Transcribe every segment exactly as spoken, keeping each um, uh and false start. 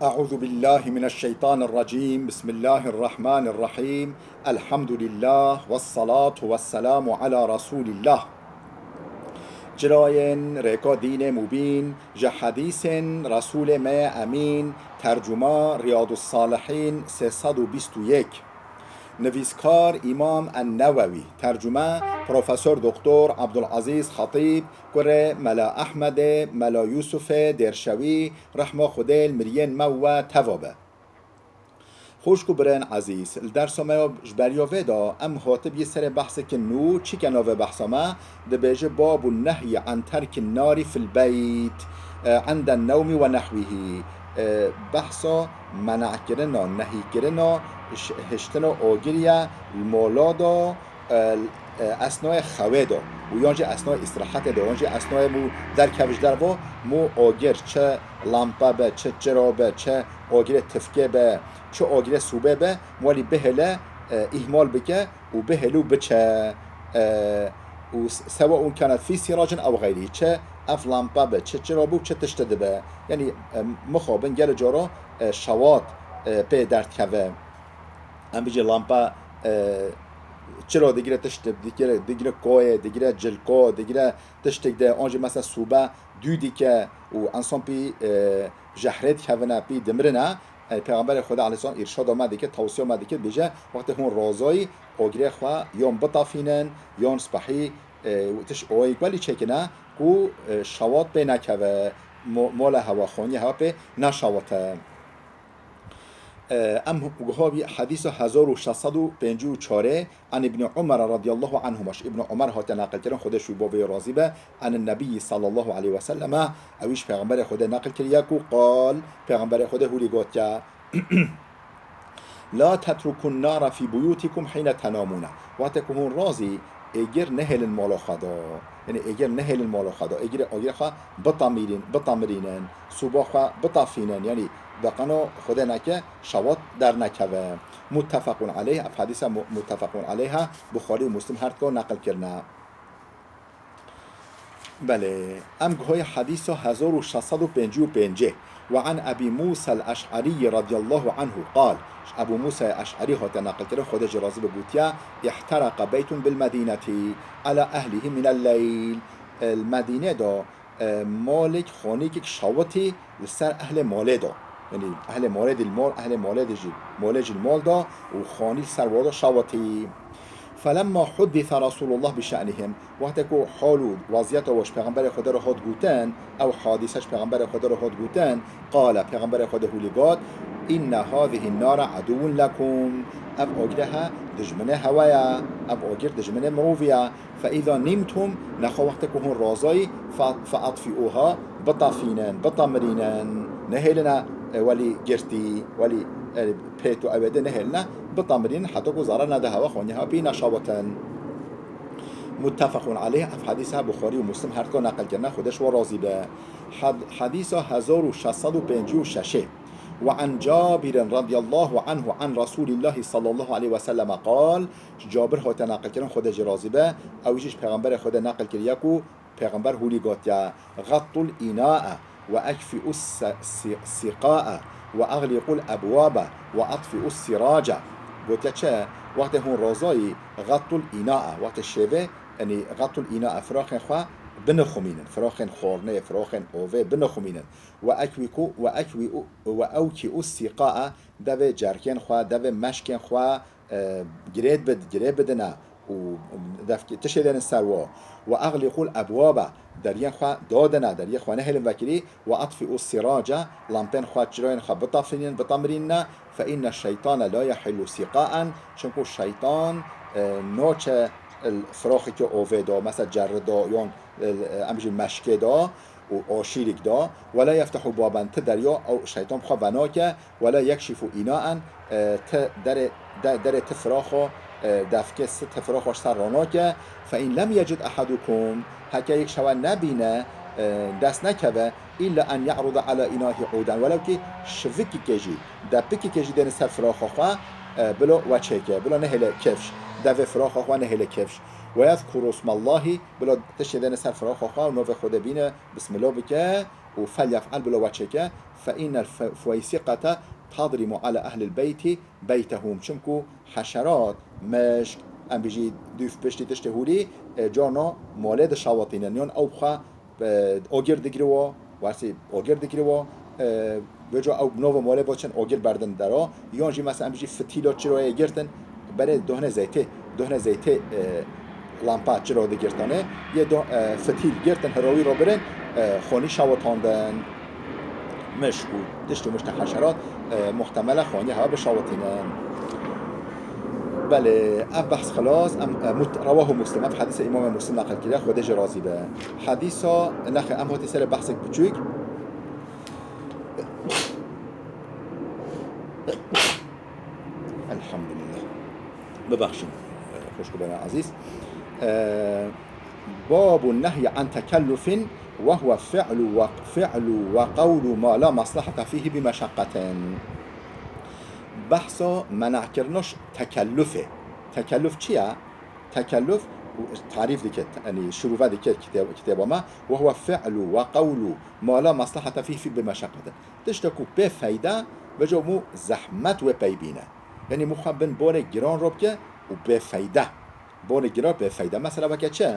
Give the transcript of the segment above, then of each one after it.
أعوذ بالله من الشيطان الرجيم. بسم الله الرحمن الرحيم. الحمد لله والصلاة والسلام على رسول الله. Cirayên rêka dînê mubîn, ji hedîsên Resûlê me yê Emîn, tercuma Riyadus Salihîn sê sed û bîst û yek. Nivîskar Îmam En-Newewî, tercume Profesor Doktor Abdulazîz Xetîb, kurê Mela Ehmedê, Mela Yûsufê Dêrşewî, rehma Xwedê li miriyên me û we teva be. Xwişk û birên ezîz, li dersa me ya ji beriya vê de em hatibî serê behsekî nû, çi ke navê behsa me, dibêje Babu Nehyi an Terkin Nari fil Beyt, e, Enden Newmi ve Nehwihi. E, behsa menakirina, nehîkirina, ş-, hiştina agirî ye li mala de, e, e, esnayê xewê de û yan jî esnayê îstirahetê de, yan jî esnayê mû derkev ji derve, mû agir, çi lampe be, çi çira be, çi agirê tifkê be, çi agirê sûbê be, walî bihêle, e, îhmal bike û bihêle û biçe. E, û s-, sewa ûn kanat fî sîracin ew xeyrî, çi ev lampe be, çi çira be û çi tiştê dibe. Yanî, e, mixabin gelê cara, e, şewat, e, pê derdikeve. Em bijî lampe, e, çira digire tişt, digire, digire koyê, digire cilko, digire tiştek de, an jî mesela sûbe dû dike û ensan pî, e, jehrê dikevine, pî dimirine. E, Pêxemberê Xwedê aleyhisselam îrşada me dike, tewsiya me dike, bêje, wextê hûn razayî, agirê xwe yan bitafînin, yan spehî, e, tiş oyê welî çêkine ku, e, şewat pê nekeve, mo-, mola hewa, xaniyê hewa pê neşewite. Em guha bî hedîsa hezar û şeş sed û pêncî û çarê, an Ibn Umar radiyallahu anhuma, ji Ibn Umar hate neqil kirin, Xwedê ji wî bo vê razî be, an Nebiyyi sallallahu aleyhi ve selleme, ew ji Pêxemberê Xwedê neqil kiriye ku qal, Pêxemberê Xwedê hûrî gotiye, La tetrukun nara fî buyutikum hîne tenamûne. Wextê ku hûn razî, êgir nehêlin mala xwe de. Yanî êgir nehêlin mala xwe de. Êgirê, agirê xwe bitamîrîn, bitamirînin. Sûba xwe bitafînin. Yanî deqeno Xwedê neke şewat dernekeve. Muttefaqun aleyh, ev hedîse mu-, muttefaqun aleyh e, Buxarî û Muslim her dika neqil kirine. Belê, em guhayê hedîsa hezar û şeş sed û pêncî û pêncê. Ve an Ebî Mûsa el-Eş'erî radiyallahu anhu qal, ji Ebû Mûsayê Eş'erî hate neqilkirin, Xwedê jê razî be, gotiye, "İhteraka beytun bil Medînetî ala ehlihî minel leyl." Li Medînê de, e, malek, xanîkek şawitî li ser ehlê malê de. Yanî ehlê malê dî li mal, ehlê malê dî jî, malê jî li mal de û xanî li ser wa de şawitî. Felemma huddise Resulullah bi şe'nihim, wextê ku hal û weziyeta wan ji Pêxemberê Xwedê re hat gotin, ew hadîse ji Pêxemberê Xwedê re hat gotin, qale, Pêxemberê Xwedê hûlî got, "Inne hazihi nara aduwun lekum." Ev agire he dijminê hewe ye, ev agir dijminê mirovî ye. Fe iza nimtum, nexwe wextê ku hûn razayî, fe, fe atfi'uha, bitafînin, bitamirînin, nehêline, e, welî girtî, welî, e, pêt û ewê de nehêline, bitamirînin heta ku zarar nede hewa, xanî hewa pî neşawitin. Muttefaqun aleyh, ev hedîse Buxarî û Muslim her dika neqil kirine, Xwedê ji wan razî be. Hed-, hedîsa hezar û şeş sed û pêncî û şeşê. Ve an Cabirin radiyallahu anhu an Resulillahi sallallahu aleyhi ve selleme qal, ji Cabir hate neqil kirin, Xwedê jê razî be, ew jî ji Pêxemberê Xwedê neqil kiriye ku Pêxember hûlî gotiye, "Xettul înae ve ekfi'us se-, si-, siqae ve exlîqul ebwabe ve atfi'us sirace." Gotiye çi? Wextê hûn razayî, xettul înae, wextê şêvê, yanî xettul înae, firaxên xwe binixumînin, firaxên xornê, firaxên ovê binixumînin. Ve ekwiku, ve ekwiu, ve ewki'us siqae, devê cerkên xwe, devê meşkên xwe, e, girêd bid-, girê bidine û devkê tişê dênin ser wa. Ve exlîqul ebwabe, deriyên xwe dadine, deriyê xwe nehêlin vekirî, ve atfi'us sirace, lampên xwe, çirayên xwe bitafînin, bitamirînine, fe inne şeytane la yehillu siqaen, çimku şeytan, e, naçe li firaxekî ovê de, mesela cerri de, yan, e, em jî meşkê de, û aşîrîk de, "Wela yeftehu baben", ti derya ew şeytan bi xwe venake, "Wela yekşifu înaen", e, ti derê, de-, derê ti firaxo, e, devkê si ti firaxo ji ser ranake, "Fe in lem yecid ehadukum", heke yek ji hewe nebîne, e, dest nekeve, "illa en ye'ruda ala înahi uden", welewkî şivikîkê jî, depikîkê jî dêne ser firaxo xwe, e, bilo we çêke, bilo nehêle kifş, devê firaxo xwe nehêle kifş. وَيَذْكُرُوا اسْمَ اللّٰهِ، bila tiştê dene ser fira xwe xwe û navê Xwedê bîne, bismillah bike û فَلْيَفْعَلْ، bila we çêke. فَإِنَّ الْفَيْسِقَةَ تَضْرِمُ عَلَى أَهْلِ الْبَيْتِ بَيْتَهُمْ. Çimku heşerat, mişk, em bijî dûf, piştî tiştê hûrî, e, carna malê dişawitînin. Yan ew xwe e, agir digire wa, wersî agir digire wa, e, vêca ew nava malê va çend agir berdin dera, yan jî mesela em jî fitîla çiroyê girtin, berê dohne zeytê, dohne zeytê, e, lampa çiro digirtane, yê do-, e, fitîl girtin, hirawî ro birin, e, xanî şawitandin. Mişk û tişt û mişte heşerat, e, muhtemele xanî hewa bişawitînin. Belê, ev behs xilas, em, e, mut-, rewahu Muslim, ev hedîsa Îmamê Muslim neqil kiriye, Xwedê jê razî be. Hedîsa, nexê, em hatî serê behsek biçûk. Elhamdülillah. Bibexşin, e, xwişk û bena ezîz. E, Babu nehyi an tekellufin ve huve fi'lu ve, fi'lu ve qawlu ma la maslahata fihi bi meşakkatin. Behsa menakirina ş-, tekellufê. Tekelluf çi ye? Tekelluf, tarîf dike, yanî şirove dike kitêb-, kitêba me. Ve huve fi'lu ve qawlu ma la maslahata fihi bi meşakkatin. Tiştek ku bê feyde, veca mû zehmet wê pey bîne. Yanî mû xwe bin borê giran ro bike û bê feyde. Borê giran bê feyde. Mesela weke çi?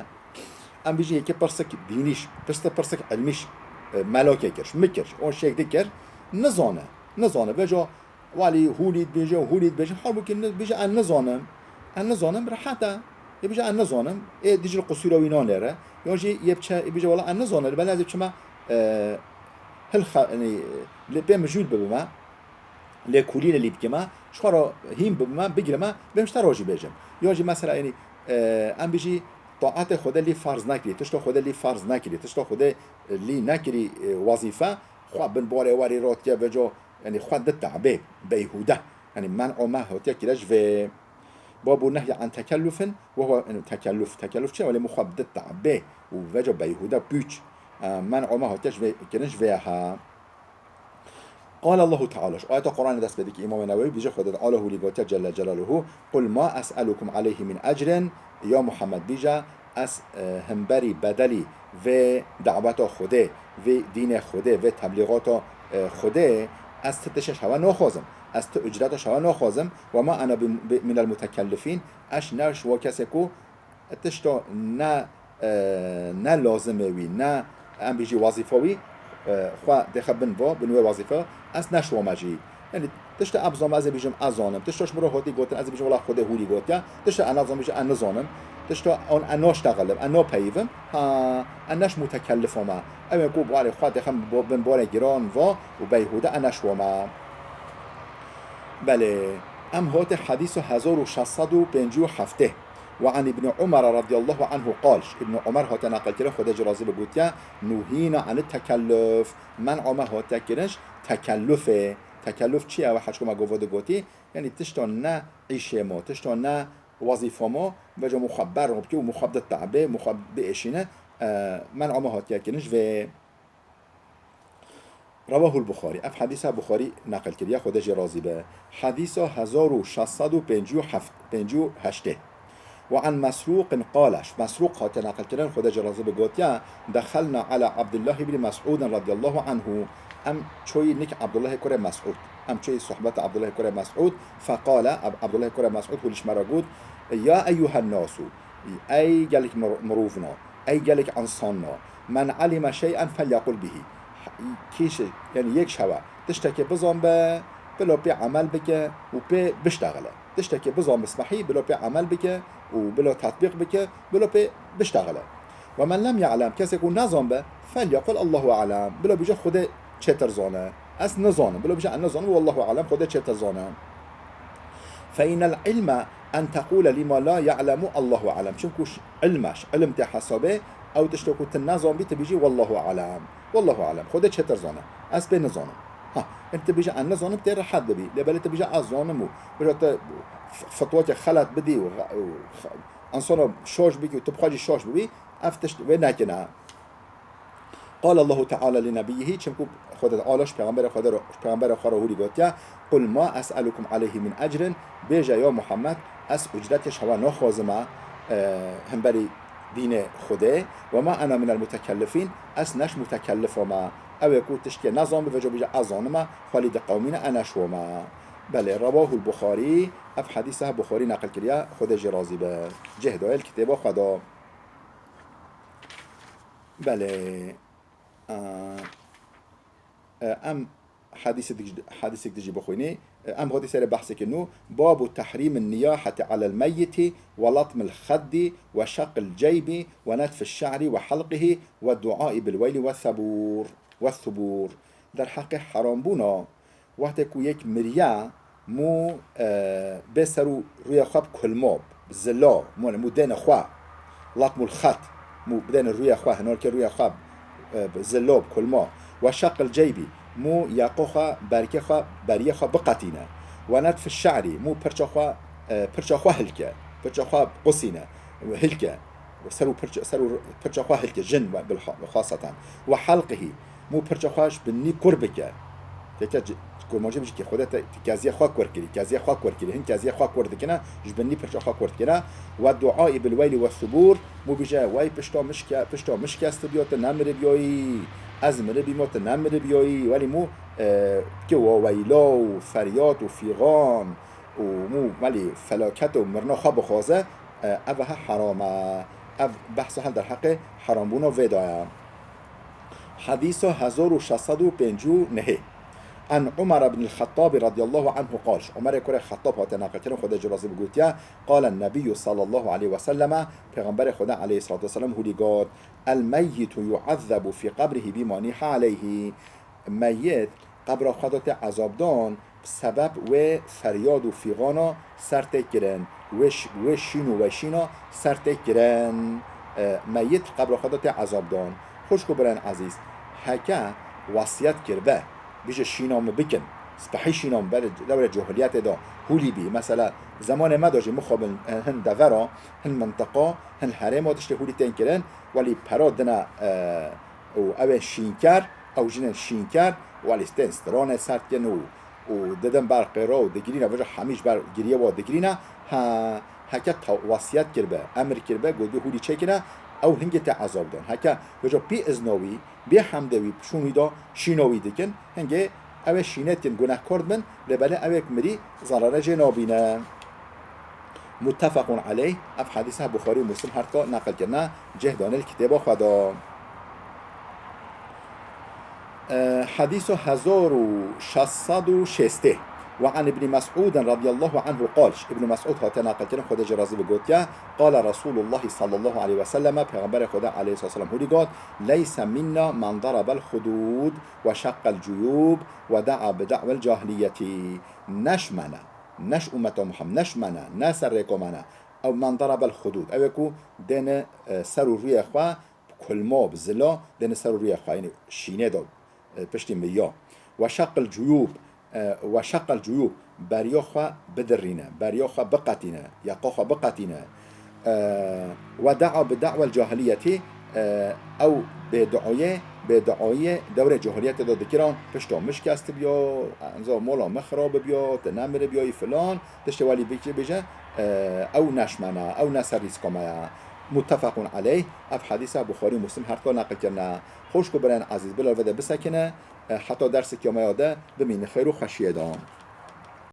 Em bijî yekê pirsik dînîş, pirsik, pirsik ilmîş, e, melakê kir, mi kir, on şêk dikir, nizane, nizane. Veca Welî hûnî dibêje û hûnî dibêje, halbûkî ni-, bêje, "Ez nizanim. Ez nizanim," rehet e. Ê bêje, "Ez nizanim." Ê dijî li qusûra wî nanêre. Yan jî yê biçe, ê bêje, "Wela ez nizanim, li ber ez ê biçime, e, hilxe-, yanî, lê pê mijûl bibime, lêkolînê lî bikime, ji xwe re hîn bibime, bigirime, bêm ji te re jî bêjim." Yan jî mesela, yanî, e, em bijî taetê Xwedê lî farz nekirî, tişta Xwedê lî farz nekirî, tişta Xwedê lî nekirî, e, wezîfe, xwe bin barê werî rotke veco, Yanî xwe di te'bê, beyhûde. Yanî men'a me hatiye kire ji vê. Babu nehyi an tekellufin ve huve, yanî tekelluf. Tekelluf çi ye? Welê min xwe di te'bê û veca beyhûde, pûç. E, men'a me hatiye ji vê, kirin ji vê ye ha. Qale Allahu Teala, ji ayeta Qur'anê dest pê dike Îmamê Newewî, bîje Xwedê Teala hûlî gotiye Celle Celaluhu, "Qul ma es'elukum aleyhi min ecrin", ya Muhammed bîje, Ez, e, hemberî bedelî vê daweta Xwedê, vê dînê Xwedê, vê teblîxata, e, Xwedê, ez ti tişt ji hewe naxwazim. Ez ti ucreta ji hewe naxwazim. Ve ma ene bi, bi, minel mutekellifîn. Ez ne ji wa kesê ku tişta ne, e, ne lazimê wî, ne em bijî wezîfa wî, e, xwe dêxe bin va, bin wê wezîfe, ez neşwame jî. Yanî, tişta ez bizanme, ez ê bijim, ez zanim. Tişta ji min re hatî gotin, ez ê bijim, wela Xwedê hûrî gotiye. Tişta ez nazanim, bijim, ez nizanim. Tişta an ez naştexilim, ez napeyivim. Ha, ez neş mutekellif ome. Ew ê ku barê xwe dêxin bo-, bin barê giran va û beyhûde ez neşwame. Belê, em hatê hedîsa hezar û şeş sed û pêncî û heftê. Ve an Îbnî Umar radîyallahu anhu qal, ji Îbnî Umar hate neqilkirin, Xwedê jê razî be, gotiye, "Nuhîna anit tekelluf." Men'a me hate kirin ji tekellufê. Tekelluf çi ye? Ew hej ku me gova de gotî, yanî tişta ne îşê me, tişta ne wezîfa me, veca min xwe berro bike û min xwe bide te'bê, min xwe biêşîne, e, men'a me hatiye kirin ji vê. Rewahul Buxarî. Ev hedîsa Buxarî neqil kiriye, Xwedê jê razî be. Hedîsa hezar û şeş sed û pêncî û heft, pêncî û heştê. Ve an Mesrûqin qale, ji Mesrûq hate neqil kirin, Xwedê jê razî be, gotiye, "Dexelna ala Abdullah ibn Mes'ûdin radîyallahu anhu." Em çoyî nik Abdullahê kurê Mes'ûd. Em çoyî sohbeta Abdullahê kurê Mes'ûd. Feqale, Ab-, Abdullahê kurê Mes'ûd hûlî ji me re got, "Ya eyyuhen nasu." Ey gelek mir-, mirovna, ey gelek insanna, men alime şey'en felyekul bihi. Kî şi-, yanî yek şewe tiştekê bizanbe, bila pê emel bike û pê biştexile. Tiştekê bizanbe smehî, bila pê emel bike û bila tetbîq bike, bila pê biştexile. Ve men lem ya'lem, kesê ku nezanbe, felyekul Allahu a'lem, bila bije Xwedê çêtir zane. Ez nizanim, bila bije ez nizanim, Wallahu a'lem, Xwedê çêtir zane. Fe innel ilme en teqûle lima la ya'lemu Allahu a'lem. Çimku ş-, ilm e, ş-, ilm tê hesabê, ew tişto ku tu nezanbî, tu bêjî, "Wallahu a'lem. Wallahu a'lem. Xwedê çêtir zane. Ez pê nizanim." Ha, in tu bêjî, "Ez nizanim", tê rehet bibî. Lê belê tu bêjî, "Ez zanim" û bêjî tu f-, fetweke xelet bidî û xe-, û xe-, insana şaş bikî û tu bi xwe jî şaş bibî, ev tişt wê nekine. Qale Allahu Teala li nebiyyihi, çimku Xwedê Teala ji pêxemberê Xwedê re, ji pêxemberê xwe re hûrî gotiye, "Qul ma es'elukum aleyhi min ecrin", bêje ya Muhammed, ez ucretê ji hewe naxwazime, e, hemberî dînê Xwedê. Ve ma ena minel mutekellifîn, ez neş mutekellif ome. Ew ê ku tiştê nezan bi, vêca bêje ez zanime, xwelî diqewimîne, e neş wome. Belê, rewahul Buxarî, ev hedîse Buxarî neqil kiriye, Xwedê jê razî be. Cih dayê li kitêba xwe de. Belê. E, e, em hedîsê dik-, hedîsek dijî bixwînî. E, em hatî serê behsekê nû. Babu tehrîmin niyaheti alel meyyitî ve latmil xeddî ve şeqil ceybî ve netfiş şe'rî ve helqihî ve duaî bil weylî ve thebûr, ve thubûr. Derheqê herambûna wextê ku yek miriye, mû, e, bê ser û rûyê xwe bi kulma, bi zila, mû, mû dêne xwe, latmul xet, mû bidêne rûyê xwe, hinarkê rûyê xwe, e, bi zila, bi kulma. Ve şeqil ceybî, mû yaqa xwe, berkê xwe, beriyê xwe biqetîne. Ve netfi şe'rî, mû pirça xwe, e, pirça xwe hilke, pirça xwe qusîne, hilke. Ser û pirça, ser û pirça xwe hilke, jin ve bil-, xaseten. Ve helqihî, mû pirça xwe ji binî kur bike. Teke ci-, kurmancî bijî ki Xwedê te, te keziyê xwe kur kirî, keziyê xwe kur kirî, hin keziyê xwe kur dikine, ji binî pirça xwe kur dikine. Ve duaî bil weylî ve thubûr, mû bije, wey pişta min şike-, pişta min şikestibiyo, tu nemiribiyoyî, ez miribîmo, tu nemiribiyoyî, welî mû, e, ki we weyla û feryad û fîxan û mû, welî felaket û mirina xwe bixwaze, e, ev he heram e. Ev behsa hel derheqê herambûna vê de ye. Hedîsa hezar û şeş sed û pêncî û nehê. An Umar ibn al-Xettab radiyallahu anhu qal, ji Umerê kurê Xettab hate naqilkirin, Xwedê jê razî be, gotiye, qale Nebiyyu sallallahu aleyhi ve selleme, Pêxemberê Xweda aleyhissalatu vesselam hûlî got, El meyyitu yu'ezzebu fî qabrihi bima niha aleyhi. Meyit qebra xwe de tê ezabdan, bi sebeb wê feryad û fîxana ser tê kirin, wê ş-, wê şîn û weşîna ser tê kirin. E, meyit qebra xwe de tê ezabdan. Xwişk û birayên ezîz, heke wasiyet kiribe, bije şîna min bikin, spehî şîna min, berê dewrê cahiliyetê de hûlî bî. Mesela, zemanê me de jî mixabin, e, hin devera, hin mintiqa, hin herêma tiştê hûlî tên kirin, welî pera dine, e, û ew ên şînker, ew jinên şînker, welî tên stranê ser dikin û, û didin ber qêra û digirîne, vêca hemî ji ber giriyê wa digirîne, ha, heke ta-, wasiyet kiribe, emir kiribe, gotbî hûlî çêkine, ew hingê tê ezabdan. Heke vêca pî izna wî, bê hemdê wî, bi şûn wî de şîna wî dikin, hingê ew ê şînê dikin, gunehkar dibin, lê belê ew ê mirî zerarê jê nabîne. Muttefaqun aleyh, ev hedîse Buxarî û Muslim her ka neqil kirine, cih dane li kitêba xwe de. E, hedîso hezar û şeş sed û şêstê. Ve an Ibn Mes'ud radiyallahu anhu qal, ji Ibn Mes'ud hate neqil kirin, Xwedê jê razî be, gotiye, qale Resulullah sallallahu aleyhi ve selleme, Pêxemberê Xweda aleyhissalatu vesselam hûlî got, leyse minna men darabel hudud ve şeqqel cuyub ve da'a bi da'wel cahiliyeti. Neş me ne. Neş ummeta Muhammed, neş me ne, ne ser rêka me ne. Ew men darabel hudud. Ew ê ku dêne, e, ser û rûyê xwe bi kulma, bi zila, dêne ser û rûyê xwe, yanî şînê de, e, piştî miriya. Ve şeqqil cuyub, e, ve şeqqil cuyub, beriya xwe bidirîne, beriya xwe biqetîne, yaqa xwe biqetîne. E, ve da'a bi da'wel cahiliyetî, e, ew bêduayê, bêduayê dewrê cahiliyetê de dikiran, pişta min şikestibiya, enza mala min xirab bibiya, tu nemiribiyayî filan, tiştê welî bikî bêje, e, ew neş me ne, ew ne ser rîska me ye. Muttefaqun aleyh, ev hedîse Buxarî û Muslim her ka neqil kirine. Xwişk û birayên ezîz, bila vê de bisekine, e, heta dersekê me ya de bimînin xêr û xweşiyê de.